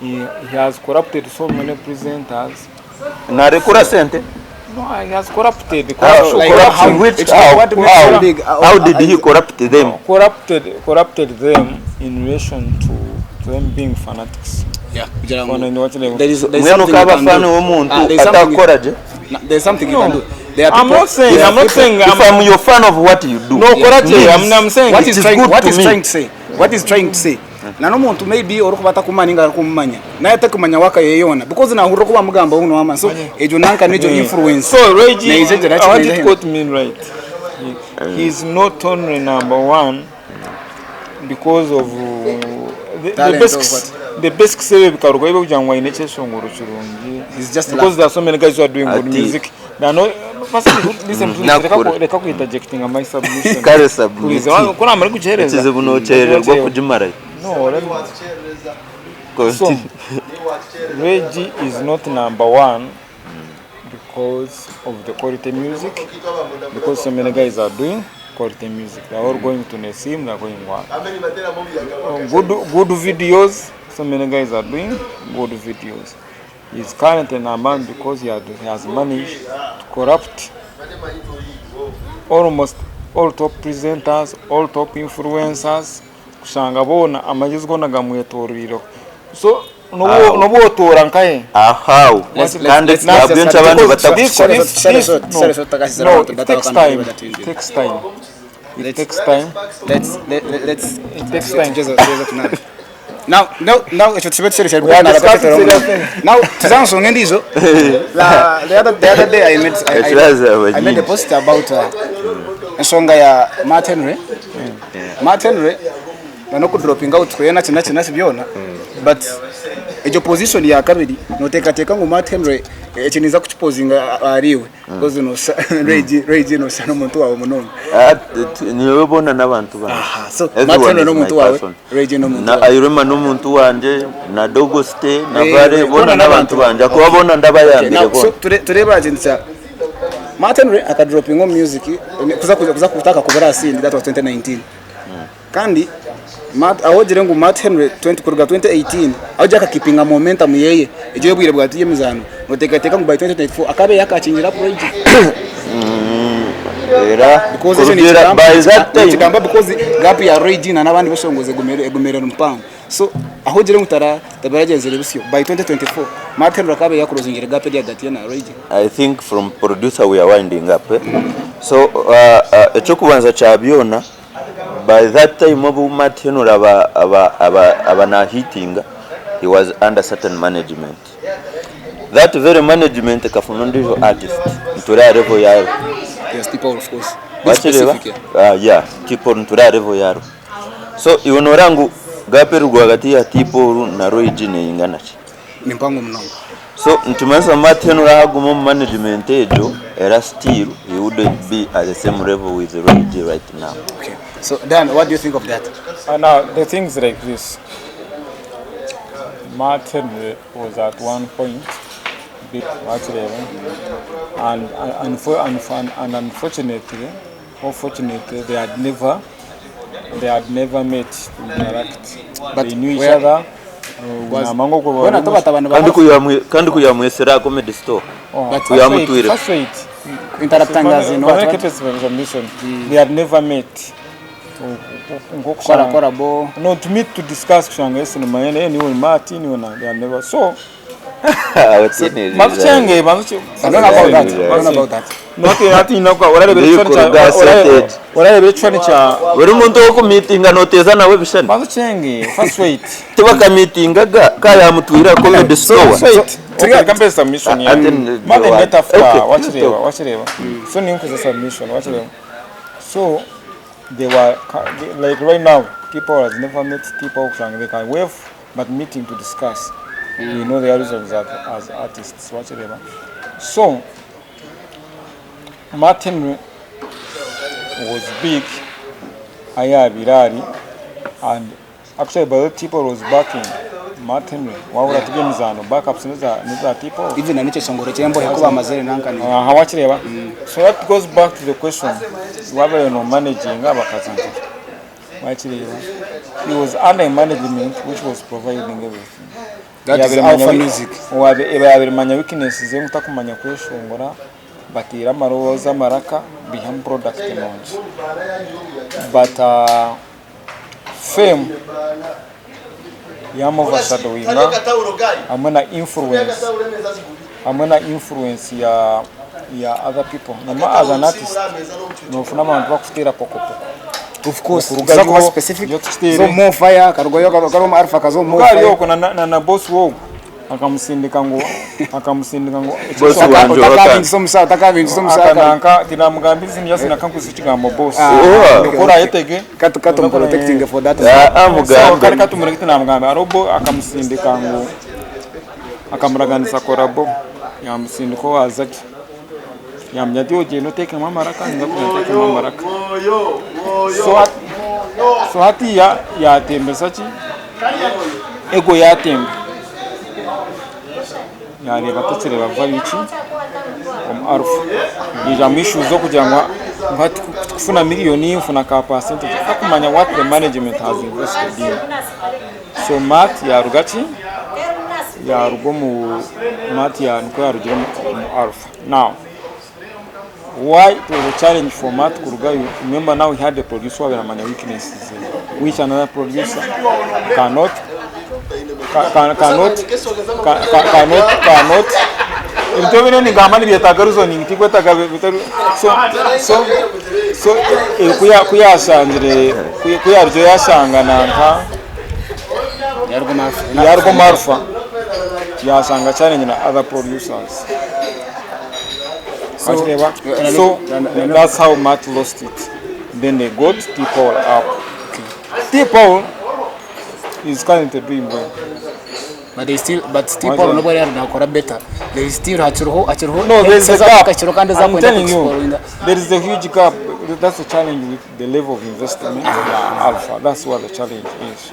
he has corrupted so many presenters. Narekura sente? No, he has corrupted. How, Like, corruption how- which, it's how, what makes how, him big, how did he corrupt them? Corrupted them in relation to them being fanatics. Yeah, kugira ngu- Fana ni what level? there is there is Mbwenu something you kaba can fan do. w'omuntu Ah, there is something you- atakora gye? No, there is something you No. can do. There are I'm people, not saying, there are I'm not people- saying, If I'm, I'm your fan of what you do. no, correct. means I'm saying what It is is trying good what to is me. trying to say what is trying to say Na n'omuntu maybe orikuba atakumanya ninga arikumumanya naye atakumanya work ye yoona because nahurira oku bamugambaho ngu niw'amaani so egyo nanka n'egyo influence So Reggie, neija egira I ki want neija you to henda. quote me right. He is not only number one because of the Talent basics, or the basics ebyo bikarugaho ebyokugira ngu aine ekyeshongoro kirungi He's just because there are so many guys who are doing good Ati- music. They are not, first, listen, please, reka Nakura. reka ku interjectinga my submission. Kare Please, submit. ku namara kugihereza. Ekizibu nokyererwa kugimarayo. No, let me So, Reggie is not number one because of the quality music, because so many guys are doing quality music. They're all going to Nesim, they're going what? Good, good videos, so many guys are doing good videos. He's currently number one because he has managed to corrupt almost all top presenters, all top influencers, kushanga boona amagezi goona gamwetorwireho. So n'obu otoora nkahe? Ahaw kandi abenshi abandi batakushusha. No, it takes time. It takes time. It takes time. Let's let, let, let's It takes time. tugyeze tunaabe. Now, now, now, ekyo tukibe tukirekye We are discussing serious things. Now, tuze aha nshonga endiijo. La, the other day I made, Ekiraza I made a abanyingi. post about enshonga ya Matt Henry. Matt Henry na n'okudropinga out kwe naki naki naki byona but egyo position ya kabiri noteekateeka ngu Matt Henry eki ninza kukipozinga ahari iwe because noshusha Ray Ray noshusha n'omuntu waawe munonga. Ah, niwe boona n'abantu bangye. Aha, so Everyone Matt Henry is my n'omuntu waawe, person. Ray G n'omuntu Na waawe. Irema n'omuntu wangye, na Dogoste, na Eh, Vale, eh, boona boona n'abantu n'abantu bangye. Ahakuba boona Okay, ndabayambire now, so boona. tureebe aha kintu kya Matt Henry akadropinga omu music kuza kuza kutaka kubura aha scene that was 2019. Kandi Matt aho ogire ngu Matt Henry 20 kuruga 2018 aho ogire akakipinga momentum yeye egyo y'obwire bwa y'emizaano noteekateeka ngu by 2024 akabe yakakingira up Ray G. Era Because ekyo kurugiirira nikigamba by that time nikigamba because gap ya Ray G na n'abandi beshongozi egumire egumire mpango. So aho ogire ngu tara tabaragyenzire busyo by 2024 Matt Henry akabe yakurozingire gap eri ahagati ye na Ray G. I think from producer we are winding up eh? So ekyokubanza kya byona by that time obu Matt Henry aba aba aba aba na hitinga he was under certain management that very management ekafuna ondijo artist nturi aha level yaro Yes, T-Paul of course. Be wakireba specific, yeah. Yeah T-Paul nturi aha level yaro so iwe noreba ngu gap eri rwagati ya T-Paul na Roy G neyingana ki? Ni mpango munonga. So nitumanyisa Matt Henry ahaguma omu management egyo era still he wouldn't be at the same level with Roy G right now. Okay. So Dan, what do you think of that? Now the things like this. Matt Henry was at one point big wakireeba and and, and, and unfortunately or fortunately they had never they had never met to interact. But they knew each where- other. Was- Naamanya ogwo Boona bari to batabani Kandi ba kandi ku yamwesire aha comedy store. Oh, But- Ku yamutwire. First wait. interacting as in what, what? Submission. They had never met. Kora kora bo. No, to meet to discuss kushanga ese nimanya naye niwe Martin niwe na they had never. So Abatenereza. mazuchenge mazuche I don't know about that. I don't know about that. Noti hati inakwa orarebera Ndiko ekishushani kya ruga setted. orarebera ekishushani kya Buri muntu wokumitinga noteeza nawe ebishushani. mazuchenge first wait. Tibakamitingaga ka yamutwire aha comedy store. First wait. Okay, kampe submission ya. Ate ni- Mother met after Okay, wachireba talk. wachireba. So ninkuza submission wachireba. So they were like right now people has never met people they can wave but meeting to discuss. We know their reasons as artists wachireba. So Martin was big ayaabire ari and actually by the people was backing Martin wabura tibye emizaano backups neza people Even na n'ekyeshongoro ky'embohe ku bamazire nankani. Aha wakireba so that goes back to the question wabaire no managing abakazi nti wakireba he was under management which was providing everything. That is Alpha Music. Yabire manya weaknesses ze mutakumanya kweshongora batiira amarooza amaraka bihamu product nungi but fame yamuovershadowinga hamwe na influence hamwe na influence ya other people. Nama as an artist nofuna abantu bakuteera pokopoko. Of course, Okurugayo, tuza kuba specific. yo tukiteere. Zo more fire, karugayo karugayo alpha kazo more Ari fire. okwo na, na, na boss wogu akamusindika ngu akamusindika ngu Boss wanje waka- Otakabingisa omushaho, otakabingisa omushaho. akananka tinamugambira izina just nakankuza ekigambo boss. Ah, Oha. okay, Okora okay. ayetege. Katu katu protecting for that. Ah, ah, So mugambe. kare katumureke tinamugamba arobo akamusindika ngu akamuraganisa korabo yamusindika owazaki yamanya ati ogyenda otekemu amaraka ninza kugenda ntekemu amaraka so, so hatiya yatembesa ki ego yatemba yareeba takireba value ki omu alpha yaija amwishuza okugira ngu ngu hati kufuna million nfuna ka percentage takumanya what the management has invested in so Matt yaruga ki yaruga omu Matt ya nikwo yarugire omu omu alpha now why it was a challenge for Matt kurugayo remember now he had a producer wabaire amanya weaknesses ze which another producer cannot ca- ca- cannot ca- ca- cannot cannot ebintu ebine ningamba nibyetaaga reasoning tikwetaaga bitari so so so eh, kuya kuyashangire kuya- kuyarugire yashanga nanka yaruga omu alpha yashanga challenge na other producers Wakireeba? So that's how Matt lost it. Then they got T Paul up. T Paul is currently doing well. But they still but still Why Paul is nobwo yari nakora better. There is still hakiriho hakiriho No, there is a ezakora gap. hakiriho kandi I'm ezakwenda telling you, kuexploringa. there is a huge gap. That's the challenge with the level of investment in Alpha. That's what the challenge is.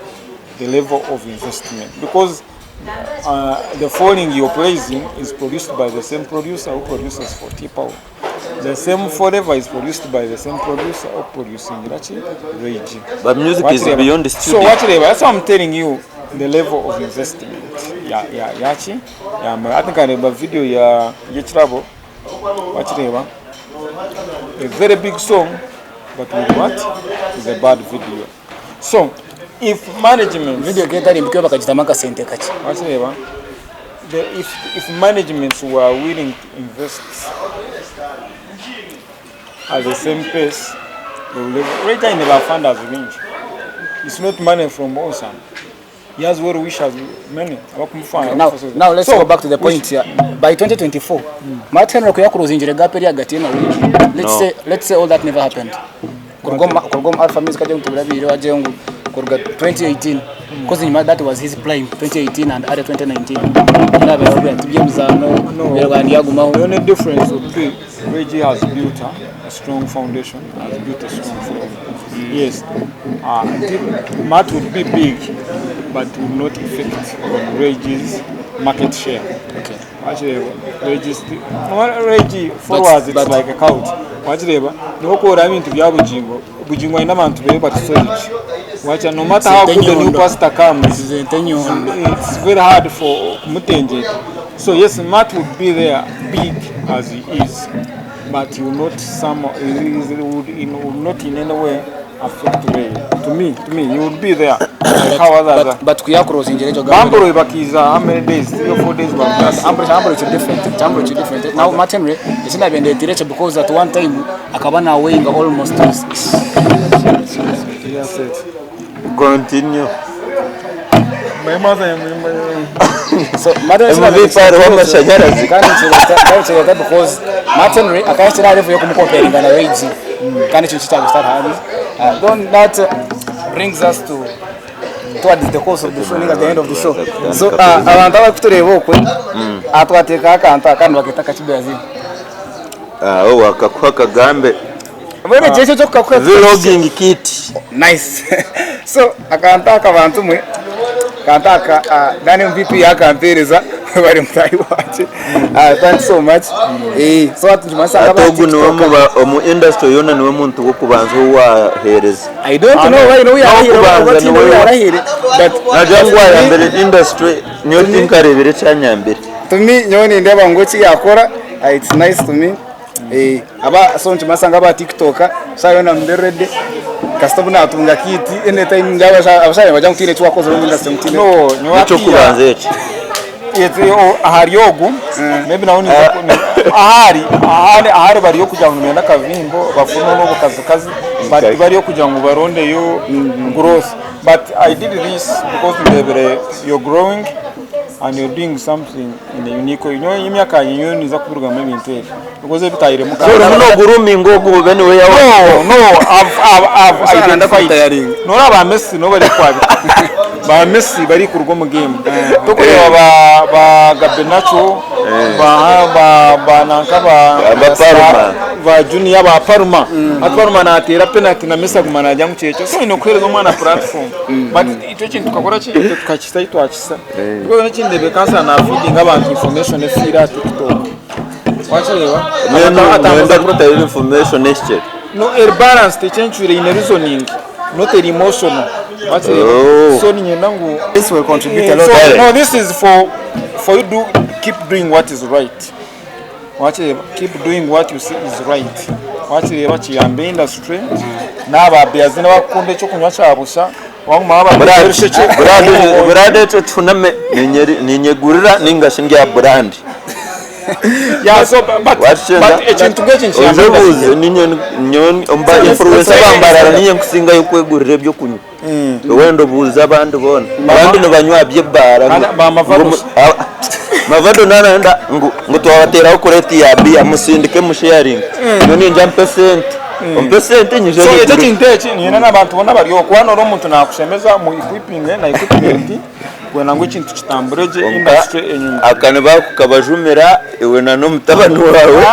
The level of investment. Because the following you're praising is produced by the same producer who produces for T Power. The same Forever is produced by the same producer who producing Rachi Rage. But music is Wakireeba? beyond the So studio. wakireeba, that's what I'm telling you, the level of investment ya ya yaki ya I think nkareeba video ya y'ekirabo wakireeba a very big song but with what is a bad video. So if management Video ekaba etari mbi bakagitamu akasente kakye. wakireeba the if if managements were willing to invest at the same pace they will level Rage aine ba funders bingi it's not money from Awesome he has well wishers many abakumufana Now, now let's so go back to the point here. By 2024, Matt Henry kuyakuruzingire gap eri hagati ye na Rage. Let's No. say let's say all that never happened. Kuruga omu kuruga omu Alpha Music aje ngu tubirabire aje ngu kuruga 2018 because enyima that was his prime 2018 and early 2019. Nabeera agira ati eby'emizaano No. byabaire byagumaho. The only difference would be Reggie has built a strong foundation, has built a strong following. Yes, Matt would be big, but would not affect on Reggie's market share. Okay. Wakireeba Reggie's no, Reggie followers it's like a cult. Wakireeba niho ku oraba ebintu bya Bugingo, Bugingo aine abantu beye bati solid. Wakira no matter how good the new pastor comes, Zente nyondo. it's very hard for kumutengyeta. So yes, Matt would be there big as he is, but he will not some he would, he would not in any way affect Ray. To me, he would be there. Like how others But are. but kuyakuruzingire egyo gap. Bambro bakiza how many days? 3 or 4 days bakiza. Ambro Ambro kiri different. Ambro kiri different. Now Matt Henry ekinabaire ndeetire ekyo because at one time akaba naweinga almost Yes, it. Continue. So Matt Henry MVP hariho amashanyarazi. kandi nkireeta kandi nkireeta because Matt Henry akahikire aha level y'okumukomparinga na Ray G. Kandi ekyo nikyo kitahari. Then that brings us to towards the course of the show ninga the end of the show. So abantu abarikutureeba okwe aha twateekaho akantu aka nibakeeta akakibazini. Aho wakakuha akagambe. Mbwenu ekyo ekyo ky'okukakuha Vlogging kit. Nice. So akantu aka bantu mwe akantu aka Dan MVP yakampereza bari mutahi wangye. Thanks so much. So hati nikimanyisa Ate aba ogu niwe TikToker. omu industry yoona niwe muntu w'okubanza ou waheereza. I don't know why no yarahire N'okubanza oba tiine niwe ou yarahire but Nagira ngu wayambire industry nyowe tinkareebire ekyanyambire. To me nyowe nindeeba ngu eki yakora it's nice to me. Aba so nikimanyisa ngu aba TikToker shaaha yoona mbe ready kasita obu natunga kit anytime abashaija nibagira ngu tihaine eki wakozire omu industry ngu tihaine. No, nyowe hatiiya N'eky'okubanza eki. Ahari ogu maybe nawe ahari ahari ahari bariyo kugira ngu nibenda akabimbo bafune n'obukazi kazi. But tibari okugira ngu barondeyo growth. But I did this because ndebire you're growing and you're doing something in a unique way. Nyowe emyaka yangye nyowe ninza kubirugamu ebintu ebi because ebitahiremu So orimu noguruminga ogu obe niwe yawa. No, no, I've, I've, I've Oshana identified. ndakutayaringa. Noraba ba Messi nibo barikwabika. Ba Messi barikuruga omu game. Tokureeba ba ba Gabenacho, ba ba ba nanka ba Ba Palmer. ba Junior ba Palmer. Hati Palmer nateera penalty na Messi aguma nagira ngu kyekyo. So oine kuheereza omwana platform. But itwe ekintu tukakora ki? Itwe tukakisa ahi twakisa. Because n'ekindi kansala na feeding abantu information efiire aha TikTok. Wakireeba? Mbwenu Atambuza noyenda kutayo information ehikire. No eri balanced ekyencwire eine reasoning not eri emotional wakireeba Oh. so niinyenda ngu This will contribute a lot. So, Kare. no this is for for you do keep doing what is right wakireeba keep doing what you see is right wakireeba kiyambe industry n'aba bears n'abakukunda ekyokunywa kya busha waguma wabateera orushekye Brand ekyo kihuname ninyegurira ninga shi ndya brand. Yeah, so but, Wakishenda? but ekintu nk'eki Oije nikiyamba obuuze industry. ninye nyowe omu ba influencer ba Mbarara ninye nkusingayo kwegurira ebyokunywa. Wenda obuuze abandi boona. Abandi nibanywa aha by'ebaara ngu- Ba- ba Mavado. ngu mu- ah, Mavado naarenda ngu ngu twabateeraho kureti ya biya musindike musheyaringe. Nyowe niinyija mpe sente. Ompe sente nyije So ekyo nyegure. ekintu eki niinyenda n'abantu boona bari okwo waaba ori omuntu naakushemeza mu equipinge na equipment kwenda ngu ekintu kitambure gye Kwonka industry enyuma. aka nibakukabajumira iwe na n'omutabani waawe.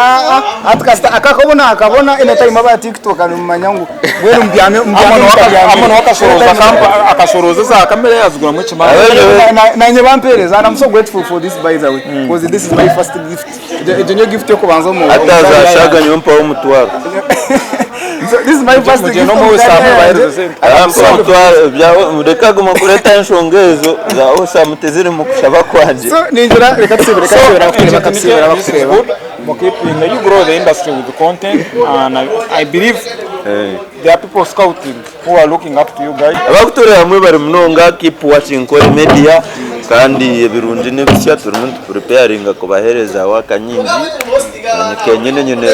Hati kasita akakabona nakabona anytime aba TikTok nimumanya ngu mbwenu mubyame mubyame Amon mutabyamire. akashorooza kampa akashorooza za kamera yaziguramu ekimanja. Nanye bampereza and I'm so grateful for this by the way because this is my first gift. Egyo niyo gift yokubanza omu Hati azashaaga nyowe mpaho omutwaro. So this is my first Mugyende gift omuwe omu Sam career yangye. abahereze sente. And I'm Mpa so omutwaro byawe reka guma kureta enshonga ezo za Osam tiziri mu kushaba kwangye. So ningira reka tusibire reka tusibire abakutureba reka tusibire This is abakutureba. good. Mukeepinga, you grow the industry with the content and I believe there are people scouting who are looking up to you guys. Abakutureeba mwebare munonga keep watching Nkore Media kandi ebirungi n'ebisya turimu nitupreparinga kubaheereza waaka nyingi. Nanye kenyine nyine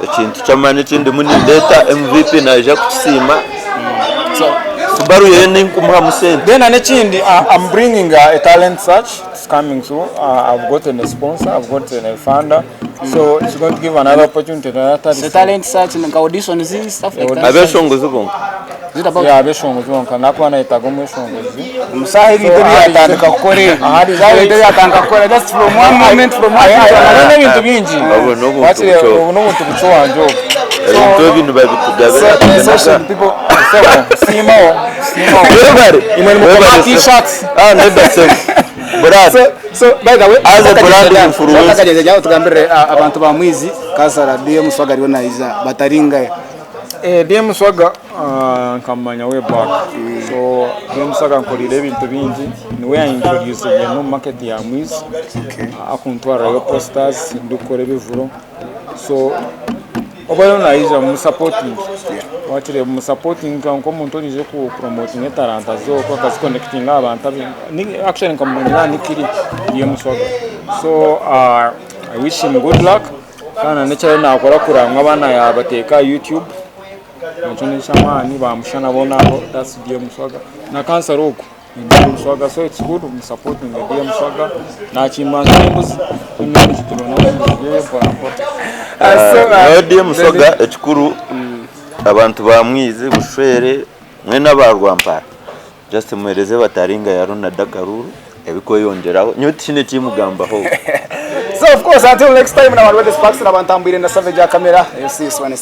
ekintu ky'amaani eki ndimu nindeeta MVP naija kukisiima. Subaru yoyo ninkumuhamu sente. Then and ekindi I'm bringing a talent search it's coming through I've gotten a sponsor I've gotten a funder so it's going to give another opportunity to another So talent search nka auditions stuff like that. Abeshongozi bonka. Is it about Yeah, abeshongozi bonka nakuba nayetaaga omweshongozi. Omusaha ebintu ebi yatandika kukora ebi. Ahari Omusaha ebintu ebi yatandika kukora just from one moment from one thing to Hariho another. n'ebintu bingi. Obu n'obuntu Wakiri bukye. obu n'obuntu bukye wangye obu. Ebintu ebi nibabitugabira Social tugenaga. people Sebo, simaho, simaho. Webare. Imwe nimukoma Webare sebo. t-shirts. Ah, nedda sebo. Brad. So, so by the way, As a brand influencer. Akagyeza jyaho tugambire abantu ba Mwizi Kasara DM Swaga ariyo naija bataringaya. Eh, DM Swaga ah, nkamumanya way back. So DM Swaga ankorire ebintu bingi niwe yaintroducinze n'omu market ya Mwizi. Akuntwarirayo posters ndikukora ebivuro. So obu ariyo naija musupporting. Wakireeba musupporting nk'omuntu oriije ku promotinga etaranta ze okwo akaziconnectinga aha bantu abu actually nkamumanyira aha Nikiri DM Swaga. So ah, I wish him good luck. Kandi na n'eki ariyo naakora kureba ngu abaana yaabateeka aha YouTube nakyo n'eky'amaani baamushana boona aho that's DM Swaga. Na kansara ogwo ni DM Swaga so it's good musupportinge DM Swaga naakiimba nk'embuzi n'embuzi mpora mpora. So, Nyowe DM Swaga ekikuru abantu ba Mwizi, Bushwere mwena aba Rwampara just muhereze bataringa ya Ronald Akaruru ebikweyongyeraho nyowe tihaine ekimugambaho. So of course until next time na Walwede Sparks na Bantambwire na Savage ya kamera. See you soon.